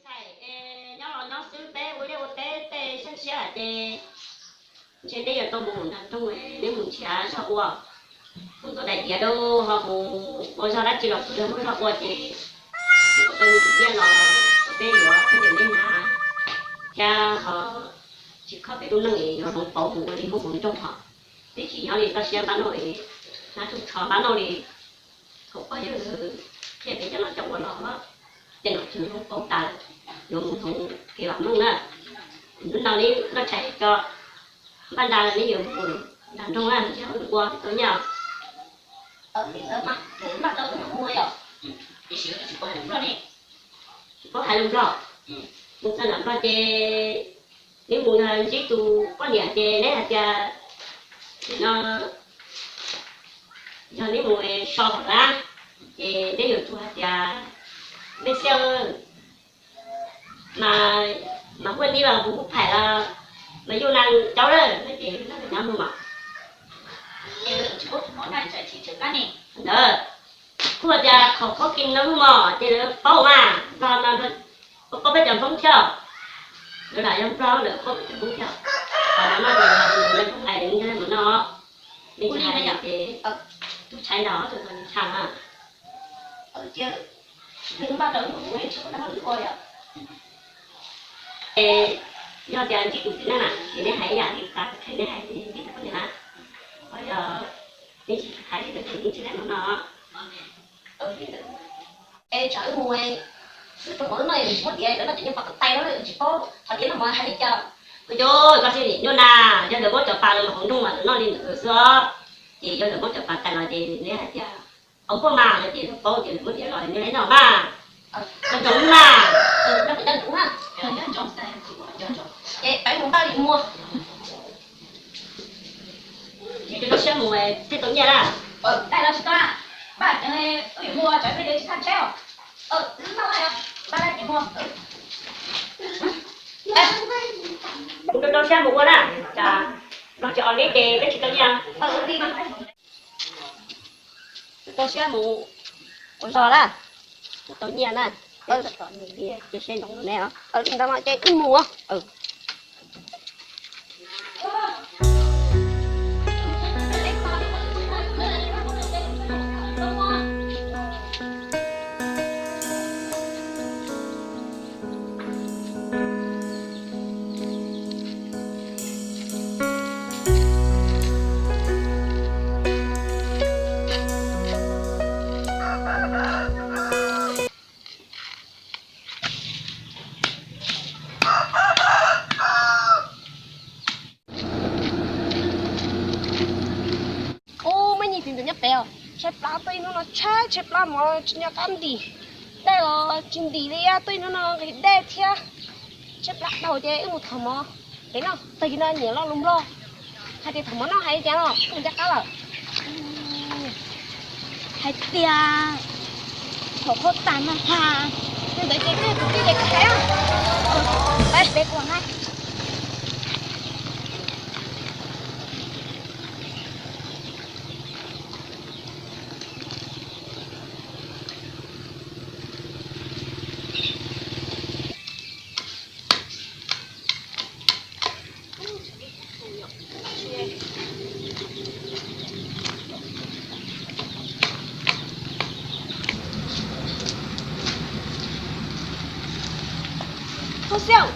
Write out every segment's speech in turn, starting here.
Nyob los nyob xwb, peb ua liaj ua teb tej siab siab ces ntshe neb yuav tau mus nram nroog, neb mus nrhiav zog ua, mus tua daim tiav rau ho mus ua zog dab tsi los tsuas yog muaj zog ua ces tsis tau nyiaj los peb yuav peb cov neb hnav thiab ho tsis kho peb lub neej yuav hloov pauv mus ua li hauv nroog ho. Peb tsis nyob li toj siab npab noj li, hnav tsuj tsho npab noj li. Thaum pog yawg qhia peb cov no cov ua los tej no tsis zoo paub tas, yuav mus hloov kev vam meej na. Hnub no neb noj tshais tso, npaj nra los neb yuav mus nram nroog na, nrhiav ua tau nyiaj. Tsis paub hais lus Nplog, mus txog nram Nplog ces neb mus yog ntsib tus poj niam ces neb hais tias no yog neb mus so hauv lab ces neb yuav tsum hais tias, nej xiab, mas, mas huaj nib los kuv kuj phais los mas yuj na caub lawm no ces nyob mus mas. Ntawd kuj tias qhov qhob kis no lub mos ces lawv paub mas, Nplog no paub peb cov Hmoob thiab, lawv lam yog Nplog lawv paub peb cov Hmoob thiab. Qhov no no ces lawv hais li ntawd no, nej tsis hais ces tub tshais nrog tus tau ntsha na. Es yog tias ntsib tus txiv neej na ces neb hais ib yam li tas qhia neb hais ntsib tus poj niam na, ho yog neb tsis hais li ntawd ces neb tsis hais no no. Es tsam wb mus xwb rau qhov wb noj tsis muab tiav, lawv noj cov nyuag pom tais tais no tsis paub qhov tiav no mas hais li cas. Kuv cov koj tsis nim nyuaj na, yog lawv muab cov pas los hauv nroog mas lawv noj li ntawd xwb os. Ces yog lawv muab cov pas tais los ces neb hais tias, au, puaj mas no ces lawv paub ces lawv muab tiav los neb noj mas. Koj cov mas, ces peb mus npaj li muag. Rau siab mus thiaj tau nyiaj na. Tais los tsis tau, npaj, wb yuav mus tso peb li tsis thaj tsheb os. Npaj, npaj ces muag. Kuv rau rau siab mus ua na, tsam los tsis ua li ces peb tsis tau nyiaj. Rau siab mus ua zog na, tau nyiaj na. Ces seb nrog ne, li ntawd no ces wb mus. Ub, muaj ib tug ntawd nyob pem os, tshaib plab, tuaj ib hnub no tshaib, tshaib plab mov tsis nco qab ntim, dej los tsis ntim li, tuaj ib hnub no nqhis dej thiab, tshaib plab dhau ces wb mus thov mov. Pem no tag kis no nyiam lo lus Nplog hais tias thov mov noj hais li cas no, wb mus ncaj qab lawm. Hais tias thov qhov tas no ha, li ntawd ces wb tus tij ces khav. Peb peb kuv na. Koj xyaum,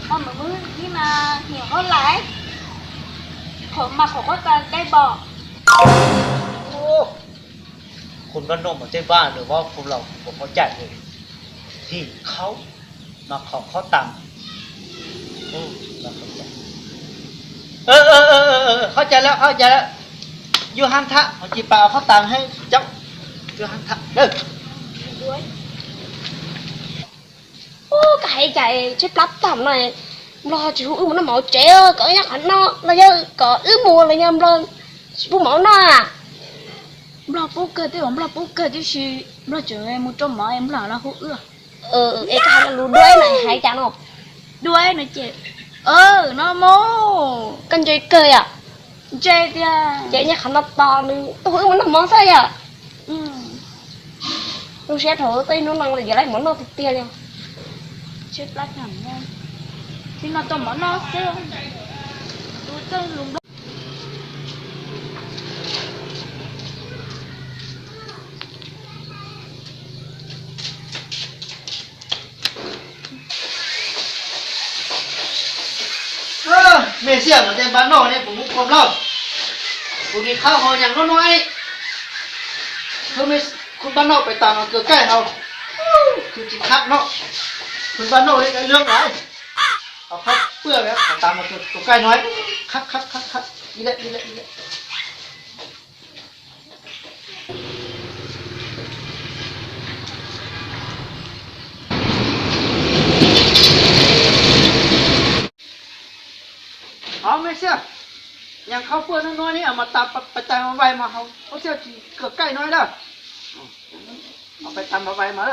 mas mawm mub ib mas niam hlob lais, qhov mas qhov qhov tas dej bom. Qhov nroj nroj mas tej vaj lawm vov qhov laus qhov qhov cais, him khaub mas qhov qhov tas. Qhov cais lawm, qhov cais lawm. Yuav hab thab, qhov cis pas qhov tas hab caub. Yuav hab thab. Ub, koj hais cas tshaib plab tag no, Nplog tsis hu wb mus noj mov tsev, kom wb nyob qhov no los yog kom wb mus los yog Nplog tsis pub mov noj? Nplog pub kawg, tej zaum Nplog pub kawg tib si, Nplog tseem mus rau mov Nplog los hu wb. Es koj hais lus duab no hais cas no? Duab no ces, no mus, koj ntse kawg yom? Ntse tiag. Ces nyob qhov no tos nws tuaj hu wb mus noj mov xwb yom? Zoo siab rau tej hnub no lawm yuav lawv mov noj tiag tiag li. Tshaib plab tag, tsis no tau mov noj xwb. Tus txawj lus nplog. Mej xiab no tej npaj noj ne, kuv muab kua nplog, kuv nim qhab ho nyas noj noj. Khwv npaj noj pem tas no kawg kaij hau, khwv tsis qhab noj. Khwv npaj noj lwb lawm, qhov pwj qhov tas no kawg kaij no, qhab qhab qhab qhab, ib lawm ib lawm ib lawm. Hov mej xiab, nyas qhov pwj no no ne, mas tas pem tas mas vais mas hau, ua thiaj tsis kawg kaij no lawm. Pem tas mas vais mas,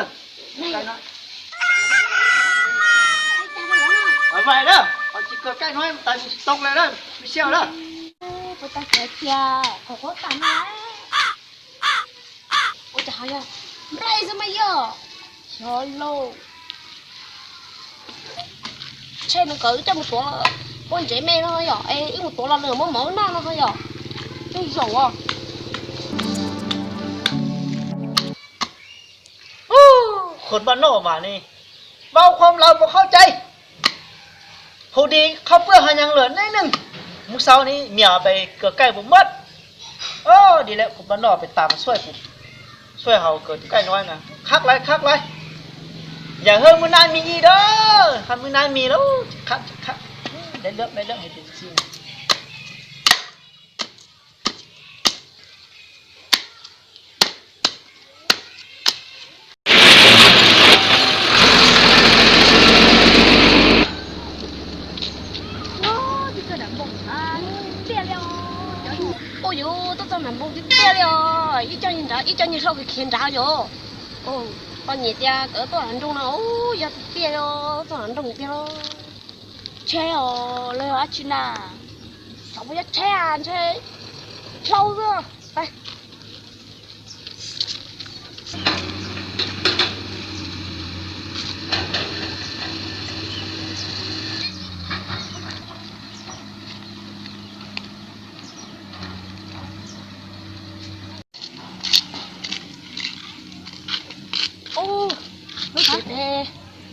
vais lawm, tsis kawg kaij no tas tsis tau lawm, mej xiab lawm. Puas tag kev tiag, qhov qhuav tas no. Ua cas ho yog nplej xwb mas yog, xyov lauj. Ntshe nws kom wb coj mus tuav ua ntsev me no yom, es wb mus tuav los nws muab mov noj no ho yom. Tej zaum os. Khwv npaj noj mas ne, vau qhuav lawv puas qhov cai. Hu di qhov pwj ho nyas lawm neb neeg, mus xaus ni miam pem kawg kaij puas muab. Di lawm, khwv npaj noj pem tas mas xuaij, xuaij hau kawg kaij no na, qhab lawm qhab lawm. Yam hwj muaj nab mis ib dab, hab muaj nab mis lauj, tsis qhab tsis qhab. Dai lwm dai lwm hais tias tsis Ua yus tuaj txog nram npoo tiag tiag li os, ib co nyiag nrad ib co nyiag hlau khiav nrad yom. Poj niam tias kawm tuaj nram nroog no, yog tiag tiag li, txog nram nroog tiag los. Tsheb os, los yog dab tsi na? Xyov puas yog tsheb, ntshe hlau xwb. Lub tsev pem,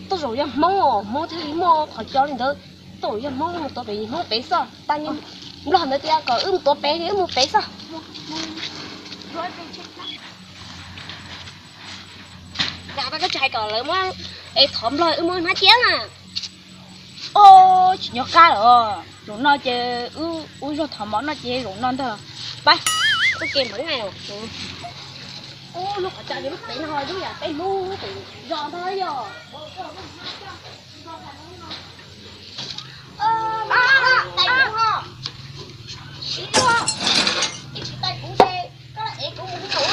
tej zaum yog Hmoob, Hmoob thiaj li muaj qhov cos li ntawd. Tej zaum yog Hmoob mus tuav pem, Hmoob pem xwb, tag Nplog ntawd tias kom wb mus tuav pem, wb mus pem xwb. Cas koj tsis hais kom lawv muab, es thov Nplog wb muab hnab thiab na. Os, tsis nco qab lawm. Zaum no ces wb ua zog thov mov no ces zaum no ntag. Pab, wb ke mov na. Ub, lub qhov cos lub pem no lub yam peb hnub pem zos ntag yog. Tais kuv ho, siv zog, ib tsis tais kuv ces koj ev kuv mus hauv.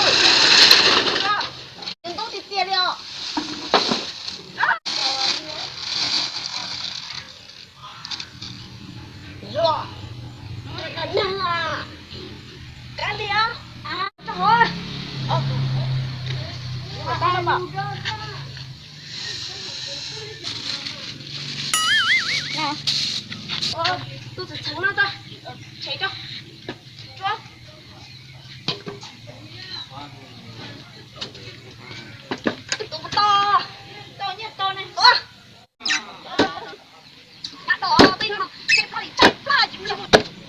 Ntub tiag tiag li os. Tus txheem no tau tshem tso. Tus to, to nyiaj to ne.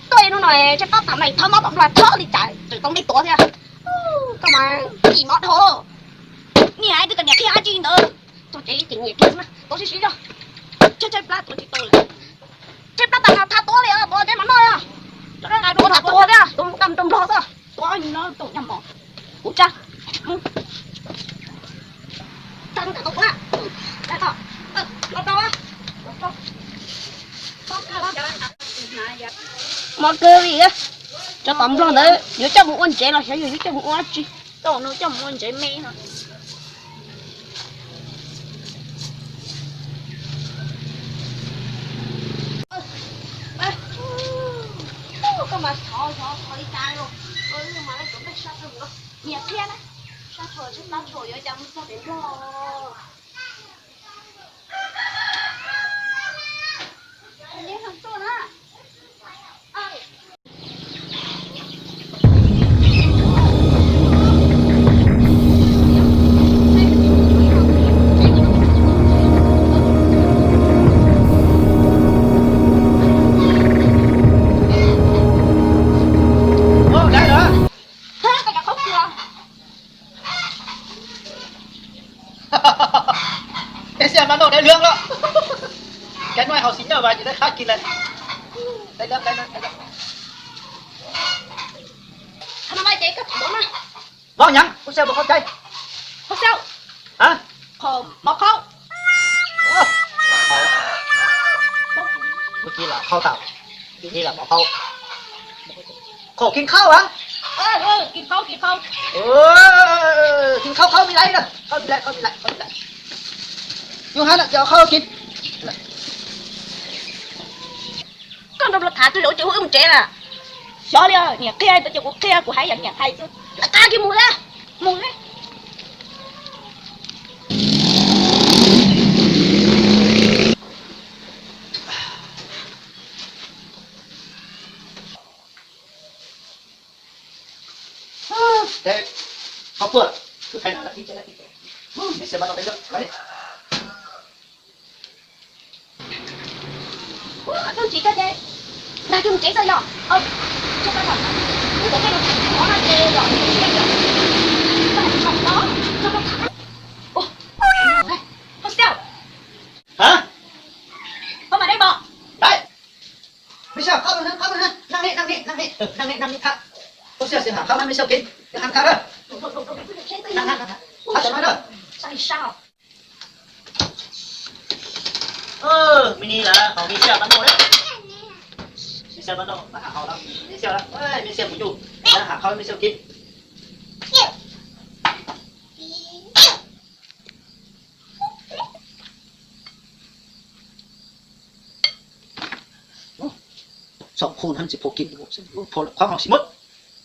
Tuaj hnub no tshaib plab tas mas thawb mab tom nplog thawb li cas tseem tau me tuav thiab. Koj mas kim mov dhau. Niam twb kom niam qhia dab tsi ntawd. Txog tsev ces nyiam kiag xwb na, tuav sib sib zog. Tshaib tshaib plab tuav tsis tau lawm. Tshaib plab tas mas thawb tuav li os, tuav tsev mas noj li os. Tuav tuav thiab, tuav kam rau nplog xwb. Tuav no tau nyaj mov. Kuv tsa. Tsa tau kuv na. Los tau. Mov kawg li. Cov tom nplog ntawd yuav coj mus ua ntsev los xyov yog yuav coj mus ua dab tsi. Coj no coj mus ua ntsev me no. Koj mas xyov xyov xyov li cas los, mas lawv cov npej sab rau no, nyias qhia na, sab tshuam sab plab tshuam yuav cas mus txog pem nplog. Xiab mas noj dais lwm los. Cái này hột xì nhờ vào chỉ nó khác kỳ lạ. Dais lwm, dais lwm, dais lwm. Mov nyav, kuv xav mov qhau cai. Hov xav. Hả? Qhov mov qhau. Ua, mov qhau. Mus ci lam qhau tau. Mus ci lam mov qhau. Qhov kis qhau hả? Kis qhau, kis qhau. Kis qhau qhau mi lais na. Qhau mi lais, qhau mi lais, qhau mi lais. Yus hab na, cov qhau kis. Koj nrog luag tham twg zaum ces hu wb mus tsev na. Xyov li, niam qhia tau ces kuv qhia, kuv hais yog niam hais xwb. Lawv qab kiag mus thiab, mus thiab. Qhov puag, tus thaiv na, ib tse na, ib tse. Mej Xiab mas noj dais lwm, koj tsis koj ces nrog kiag mus tsev txog yog. Hov xav. Hov mas dais npog. Dais. Mej Xiab, qhov no, qhov no, naj nej, naj nej, naj nej, naj nej, naj nej thab. Hov xav, xav hab qhov no Mej Xiab kis, naj nej thab. Naj nej, naj nej, thab cov no na. Mej ni lawm, hov Mej Xiab mas noj lawm. Mej Xiab mas noj, mas hab hov lawm, Mej Xiab lawm, Mej Xiab mus yug, hab qhov Mej Xiab kis. Xoom khu hab tsis phau kis, phau qhov no tsis muaj,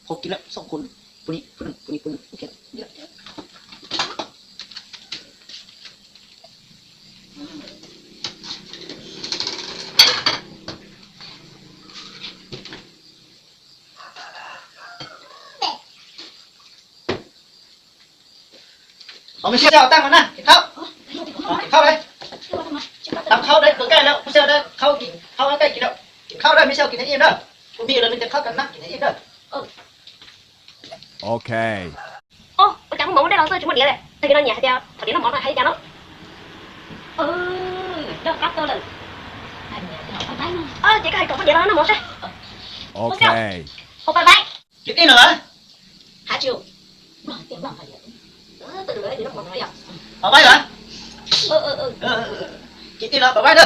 phau kis lawm xoom khu, pus ni, pus ni, pus ni, pus ni. Hov Mej Xiab, tag mas na, kis qhau. Kis qhau dais. Tau qhau dais, khaws kaij lawm, Mej Xiab dais, qhau kis, qhau kaij kis lawm. Kis qhau dais, Mej Xiab kis naj ib na. Kuv mi lawv me tes qhau kas nab kis naj ib na. Ok. Ua cas muaj mov muaj dej los xwb tsis muaj diav li. Tag kis no niam hais tias thaum diav noj mov no hais li cas no. Nrog qab kawg lawm. Ces koj hais kom poj diav los noj mov seb. Ok. Hauv pais vaib. Kis tij no mas. Hais tsis Pais vaib lawm. Kis tij no pais vaib na.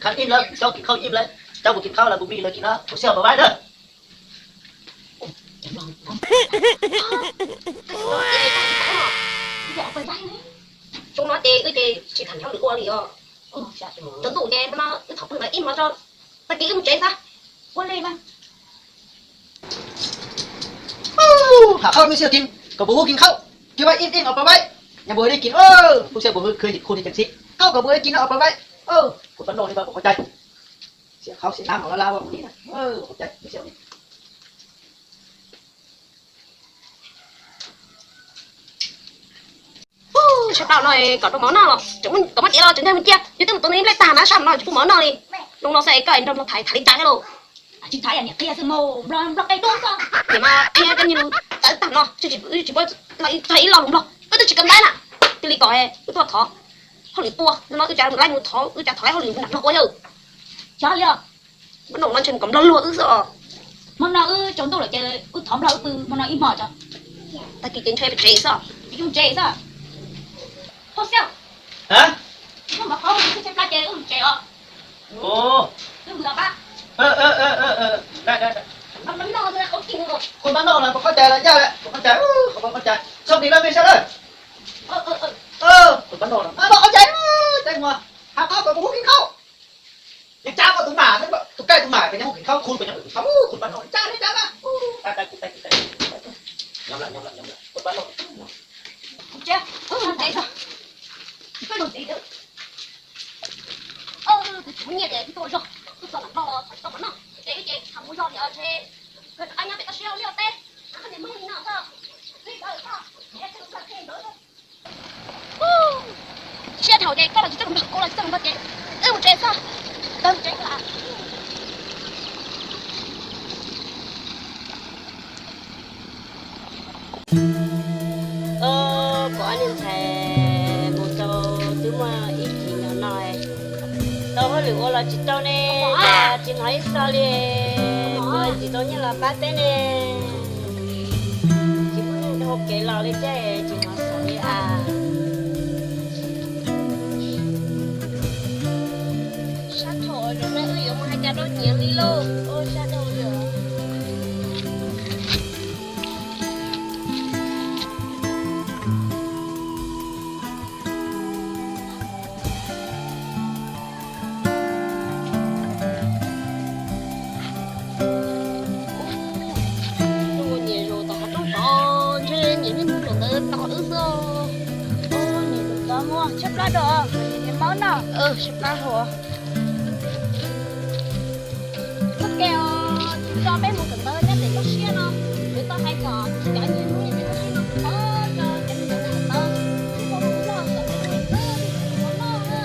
Khav ib lawm, cov kis qhau ib lawm, cov kuv kis qhau lawm, kuv mi lawv kis no, kuv xav pais vaib na. Zoo no ces wb ces tsis tham nyob lwm ua li os. Cov ntuj ces no wb thov pw ntawd ib hmos tso, tag kis wb mus tsev xwb. Ua li mas. Hab qhau Mej Xiab kis, kom puas hu kis qhau, kis vaib ib ib os pais vaib. Nyab puas li kis, kuv xav puas hu khwv him khu li cas xij, qhau kom puas hu kis no os pais vaib. Kuv pab noj li pab puas qhov cai. Xiam qhau xiam nab mos laj laj ua li na. Qhov cai Mej Xiab. Sab plaub no kom rau mov noj los kom muab diav los tseem nrog mus cia, yus twb mus tua nplej tag na, sab no tsis pub mov noj li. Zoo no xwb es koj nrog Nplog thaiv, thaiv li cas thiab lauj? Tsis thaiv, niam qhia xwb mas, Nplog, Nplog qe tub xwb. Nim no ib nyuag cawv tag no, tsis, tsis muaj txog ib lo lus Nplog, wb twb tsis kawm ntawv na. Cia li kom wb tuaj thov hauj lwm tua, no wb cas laib mus thov, wb cas thov laib hauj lwm nram Nplog ua yawg. Xyov li os. Pab noj no ntshe mus kom Nplog luag wb xwb os. Hmo no wb tsaus ntuj lawm ces wb thov Nplog wb pw hmo no ib hmos tso. Tag kis ces ntshe pem tsev xwb. Pem tsev xwb. Hauj Xiab, muaj mov qhauv txhij tshaj plaws ces wb mus tsev os. Wb mus los pab. Kuv pab noj los puas qhov cai los ncaj lawm, puas qhov cai, qhov cai, txhob dim lawm Mej Xiab lawm. Kuv pab noj los puas qhov cai, cai mus, hab qhau kom puas hu kis qhau. Yeej tsab koj tus mam, tus kaij tus mam pes nyob hu kis qhau, khu pes nyob hu kis qhau, kuv pab noj tsab li tsab mas. Nyob lawm, nyob lawm, nyob lawm, kuv pab noj. Tus tsov nyiaj ces tuaj zog, tuaj txog lam noj, txog lam noj, ces wb ces thaum mus zog ces ntshe kawg rov qab nyob pem toj siab ua liaj ua teb, koj niam Hmoob li no xwb. Siab dhau ces koj los tsis txawj mus nrog kuv los tsis txawj mus nrog ces wb mus tsev xwb, kawg mus tsev xwb. Kuv ob niag ntxhais mus tau twb muaj ib Hauj lwm ua los tsis tau ne, tsis hnov ib xo li, tsis tau nyiaj los pab peb ne. Tsis muaj neeg hau kev los li thiab tsis hnov xov li as. Sab dhau, zaum no wb yuav mus hais cas rau niam li lauj, sab dhau li. Ua niam zaum tom qhov rooj tod ntshe niam niaj mus zaum ntawd tos wb xwb. Niam zaum tod mus tshaib plab dua, niam maub noj tshaib plab dua. Txoj kev os, tso peb mus kawm ntawv nyob pem toj siab no, yuav tau hais kom cov niam hnub pem toj siab no tod tso cov niam ntawd kawm ntawv, tsis tau mus loj kom peb mus noj na.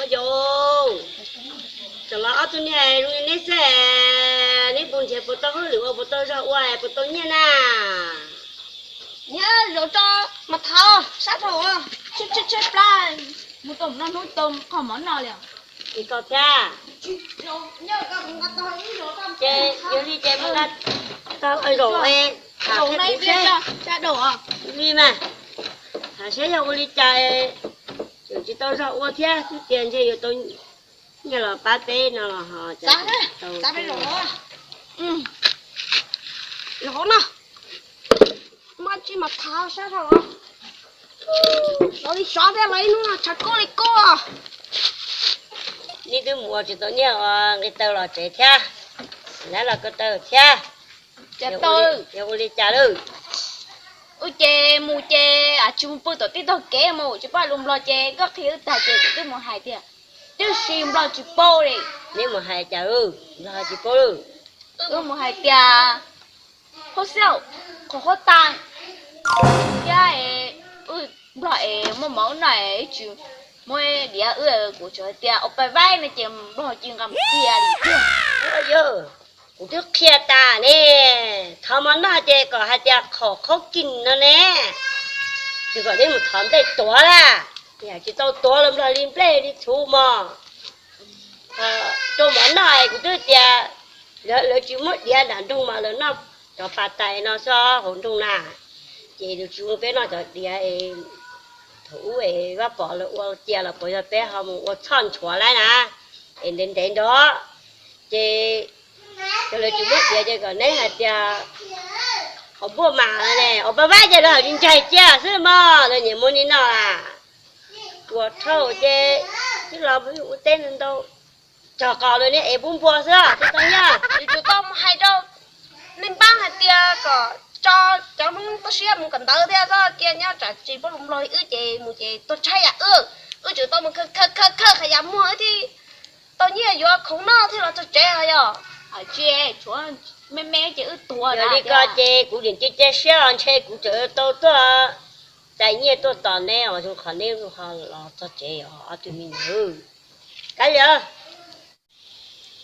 Ua yau, tseem los ob tug niag zoo li neb xwb, neb puas nrhiav puas tau hauj lwm ua puas tau zog ua puas tau nyiaj na? Nyob zaum tso mas thov sab dhau, tshaib tshaib plab, mus tau noj hnub tau qhov mov noj li. Koj thiab. Ces yog li ces mus tag zaum, li mas, hais saib yog ua li cas, tseem tsis tau zog ua thiab, twb tias ntshe yuav tau nyiaj los pab peb no los ho. Los no, muaj tsi mas thov sab dhau. Los li xyov thiab, los ib hnub no tshav kub li kub. Neb twb mus ua tsis tau nyiaj ua nqi taw los tsev thiab, lawv los ko taw thiab. Yog ua li cas lawm? Wb ces mus ces tsis mus pw tom tij tog kev mus tsis paub lus Nplog ces koj qhia wb tag ces kuv twb mus hais tias, twb si Nplog tsis paub li. Neb mus hais cas Nplog tsis paub lawm? Wb mus hais tias, hauj xiauj, qhov huab tais thiab, wb Nplog es muaj mov noj es tsis muaj diav, wb kuv tsuas hais tias au pa vaib no ces Nplog cia nqa mus cia li tiag. Yog, kuv twb qhia tas ne, thov mov noj ces kom hais tias qhov khaub kis no ne, tsis kom neb mus thov nplej tuav lawm. Yam tsis tau tuav los Nplog li nplej li txhuv mog. Rau mov noj es kuv twb tias lawv tsis muab diav nram nroog mas lawv noj cov pas tais no xwb hauv nroog na. Ces lawv tsis ua peb noj cov diav es thaum ub es Vaj Pov lawv ua cia los puas yog peb ho mus ua txhoj nchuav lawm na, es ntev ntev nrod. Ces cov lawv tsis muab diav ces kom neb hais tias qhov npuaj mas ne, au pa vaib ces lawv hais li ntsaig cia xwb mog, lawv nyiam muab neb noj a. Ua rhauj ces twb los ua teb ntau, cog qos lawv niag ev pub npua xwb tsis tau nyiaj. Yuav tsum tau mus hais rau nej npab hais tias kom tso cov Hmoob toj siab mus kawm ntawv thiab txhob cia nyob tsam tsis paub lus Nplog li wb ces mus ces tuag tshaib yam wb, wb tsum tau mus khaws khaws khaws khaws yam muag wb thiaj tau nyiaj yuav khoom noj thiaj los txog tsev os yog. Tsis, tshuav me me ces wb tuag. Yog li ko ces kuv niam cia cia siab los ntshe kuv tseem tau tuaj txais nyiaj tuaj tos neb os, zoo qhov neb ho los txog tsev os ob tug me nyuam. Kav liam,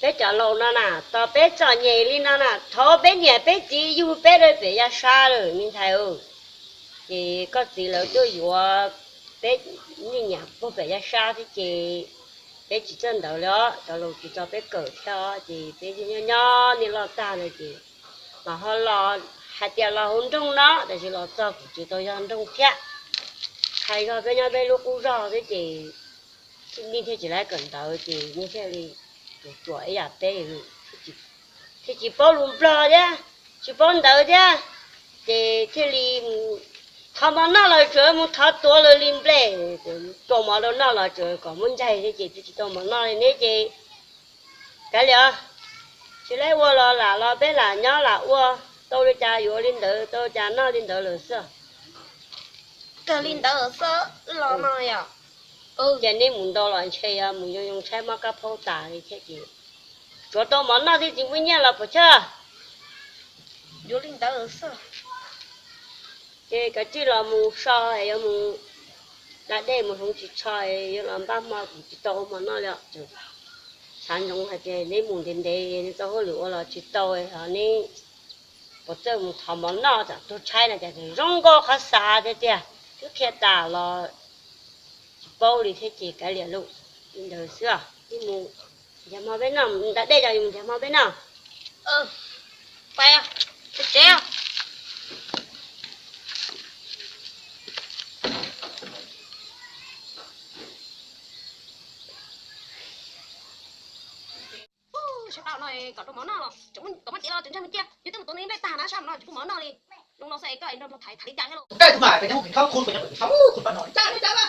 peb cov laus no na, tos peb txom nyem li no na, thov peb niam peb txiv yug peb rau pem yav sab lawm me ntxhais. Ces koj txiv lawv tuaj yuav peb nyiaj nyam puag pem yav sab thiab ces peb tsis txawj ntawv li os, cov laus tsis tso peb kawm thiab os, ces peb nyob nyob niaj loj tag no ces los ho los hais tias los hauv nroog no, tab sis los txog kuv tsis tau yog nroog thiab. Hais zog peb nyob peb lub qub zog thiab ces nej thiaj tsis laib kawm ntawv ces nej thiaj li tus ruam ib yam peb, thiaj tsis paub lus Nplog thiab, tsis paub ntawv thiab, ces thiaj li thov mov noj los tsuas mus thov tuav lawv li nplej, tua mov rau noj los tsuas kom muab ntsaig thiab ces twb tsis tau mov noj li neb ces. Kav liam, tsis laib ua los lam los peb lam nyob lam ua, tau li cas yuav li ntawd, tau li cas noj li ntawd lawm xwb. Kawg li ntawd xwb los no yom. Ces neb mus ntau los ntshe yog mus yoo yoo tshaib mob kab phaub tas li thiab ces tsuav tau mov noj thiaj tsis muaj nyiaj los puas chawj. Yuav li ntawd xwb. Ces kav tsij los mus so es yuav mus da dej mus hloov ris tsho es yuav los npaj hmo kuv tsis tau ua mov noj li os. Xav ntsoov hais tias neb mus ntev ntev neb txoj hauj lwm ua los tsis tau, neb Kuv txawj mus thov mov noj, tsam tug tshaib no ces zoo nkauj qhov xav tiag tiag, twb qhia tas los tsis paub li thiab ces kav liam lauj. Li ntawd xwb, mus ncav hmo peb noj, nram dej os, mus ncav hmo peb noj. Pais, tsev. Sab nqaij no kom rau mov noj los kom muab cev los tseem ntsaj me cia, yus twb mus tuav nws nplej tag na, sab no tsis pub mov noj li. Zoo no xwb es koj es nrog nplog thaiv thaiv li cas thiab lauj. Tus koj tus mas pes nyob mus pem khab khub, pes nyob pem khab khub, pem no cas li cas na.